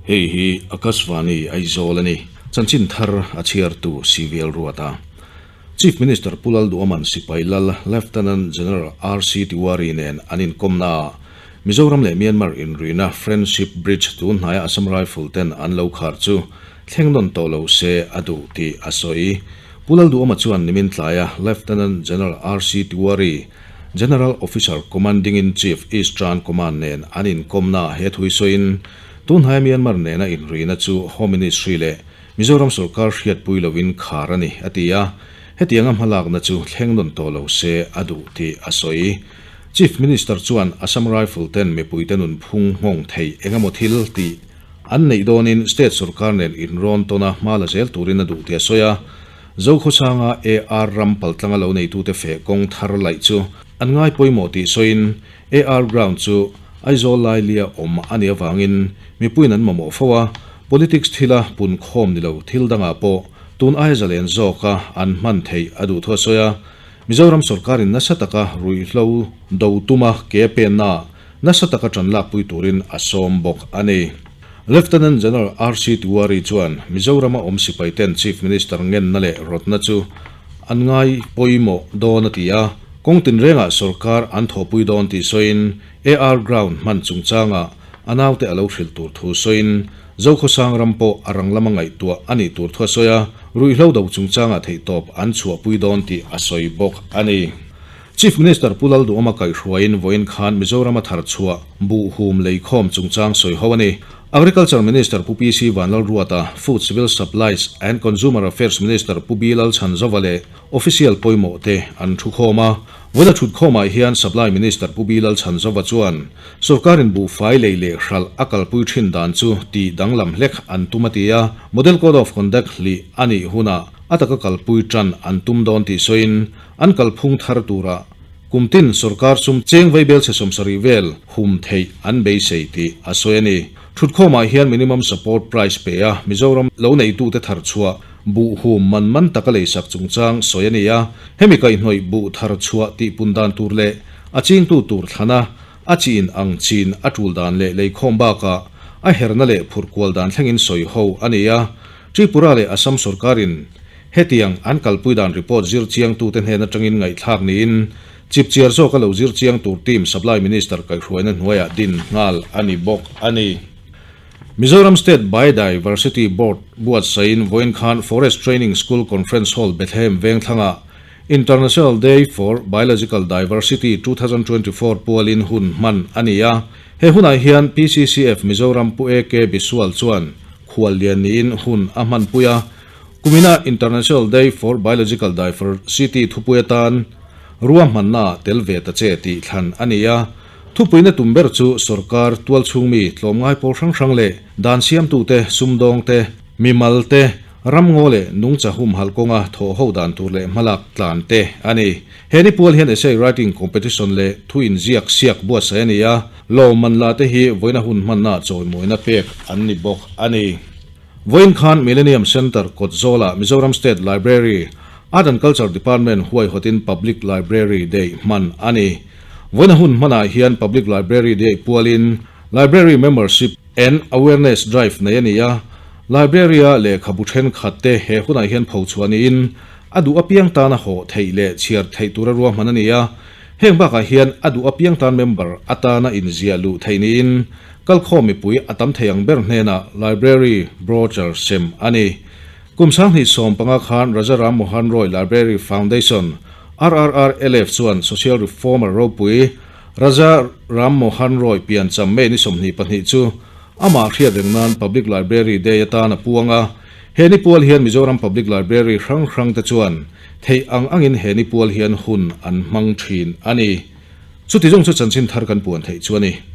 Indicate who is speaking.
Speaker 1: Hei hi Akashvani Aizawl a ni. Chanchin thar a chhiartu CVL Ruata. Chief Minister Pu Lalduaman Sipai Lal Lieutenant General RC Tiwari nen an inkawmnaah Mizoram leh Myanmar inrina Friendship Bridge tun hnaia Assam Rifle ten an lo khar chu thleng nawn tawh lo se a duh tih a sawi. Pu Lalduama chuan nimin tlaia Lieutenant General RC Tiwari, General Officer Commanding-in-Chief Eastern Command nen an inkawmnaah he thui sawiin tun hnaia Myanmar nena inrina chu Home Ministry leh Mizoram sorkar hriatpui loin khar a ni, a ti a. Hetianga hmalakna chu thleng nawn tawh lo se a duh tih a sawi. Chief Minister chuan Assam Rifle ten mipuite nunphung nghawng thei engemaw thil tih an neih dawnin state sorkar nen inrawn tawna hma la zel turin a duh tih a sawi a. Zokhawsanga AR ram paltlanga lo neitute feh kawng thar laih chu an ngai pawimawh tih sawiin AR ground chu Aizawl lailia awm a nih avangin mipuiin an mamawh fo a, politics thila pun khawm ni lo thil dangah pawh tun aia zalen zawka an hman theih a duh thu a sawi a. Mizoram sorkarin nasa taka ruihhlo do tuma ke pennaah nasa taka ṭan lakpui turin a sawm bawk a ni. Lieutenant General RC Tiwari chuan Mizorama awm sipaiten Chief Minister ngenna leh rawtna chu an ngai pawimawh dawn a ti a, kawng tinrengah sorkar an thawhpui dawn tih sawiin AR ground hman chungchangah a naute a lo hrilh tur thu sawiin Zokhawsang ram pawh a rang lama ngaihtuah a nih tur thu a sawi a, ruihhlo do chungchangah theihtawp an chhuahpui dawn tih a sawi bawk a ni. Chief Minister Pu Lalduhawma kaihhruaiin vawiin khan Mizorama thar chhuah buh hum leikhawm chungchang sawi ho a ni. Agriculture Minister Pu PC Vanlalruata, Food Civil Supplies and Consumer Affairs Minister Pu B Lalchhanzova leh official pawimawh te an thukhawm a. Vawiina thutkhawmah hian Supply Minister Pu B Lalchhanzova chuan sorkarin buhfai lei leh hralh a kalpui thin dan chu tih danglam hlek an tum a ti a, Model Code of Conduct hlih a nih hunah a taka kalpui tan an tum dawn tih sawiin An kalphung thar turah kum tin sorkar sum cheng vaibel chhe 70 vel hum theih an beisei tih a sawi a ni. Thutkhawmah hian minimum support price pe a Mizoram lo neitute thar chhuah buh hum man man taka leisak chungchang sawi a ni a. Hemi kaihhnawih buh thar chhuah tih pun dan tur leh a chingtu tur thlana a chin ang chin a tul dan leh leikhawm bakah a herna leh phurh kual dan thlengin sawi ho a ni a. Tripura leh Assam sorkarin Hetiang an kalpui dan report zir chiangtute hnen atangin ngaihthlak niin, chipchiar zawka lo zir chiang tur team Supply Minister kaihhruaina hnuaiah din nghal a ni bawk a ni. Mizoram State Biodiversity Board buatsaiin vawiin khan Forest Training School Conference Hall Bethlehem Vengthlangah International Day for Biological Diversity 2024 pualin hun hman a ni a. He hunah hian PCCF Mizoram Pu AK Biswal chuan khuallian niin hun a hmanpui a. Kumina International Day for Biological Diversity thupui atan ruahmanna tel ve ta che tih thlan a ni a. Thupuina tum ber chu sorkar, tualchhungmi, tlawmngai pawl hrang hrang leh dan siamtute, sumdawngte, mimal te, ramngaw leh nungcha humhalh kawnga thawh ho dan tur leh hmalak tlan te a ni. He ni pual hian essay writing competition leh thu inziak siak buatsaih a ni a, lawmman la te hi vawiina hun hmanna chawimawina pek an ni bawk a ni. Vawiin khan Millennium Centre kawt zawlah Mizoram State Library, Art and Culture Department huaihawtin Public Library Day hman a ni. Vawiina hun hmanah hian Public Library Day pualin Library Membership and Awareness Drive nei a ni a, Library-a lehkhabu thenkhat te he hunah hian phochhuah niin a duh apiang tana hawh theih leh chhiar theih tura ruahman a ni a, heng bakah hian a duh apiang tan member atana inziah luh theih niin Kalkhawm mipui a tam thei ang ber hnenah Library brochure sem a ni. Kum 2015 khan Raja Ram Mohan Roy Library Foundation, RRRLF, chuan social reformer ropui Raja Ram Mohan Roy piancham May ni 22 chu amah hriat reng nan Public Library Day atan a puang a. He ni pual hian Mizoram Public Library hrang hrang te chuan theih ang angin he ni pual hian hun an hmang thin a ni. Chuti zawng chu chanchin thar kan puan theih chu a ni.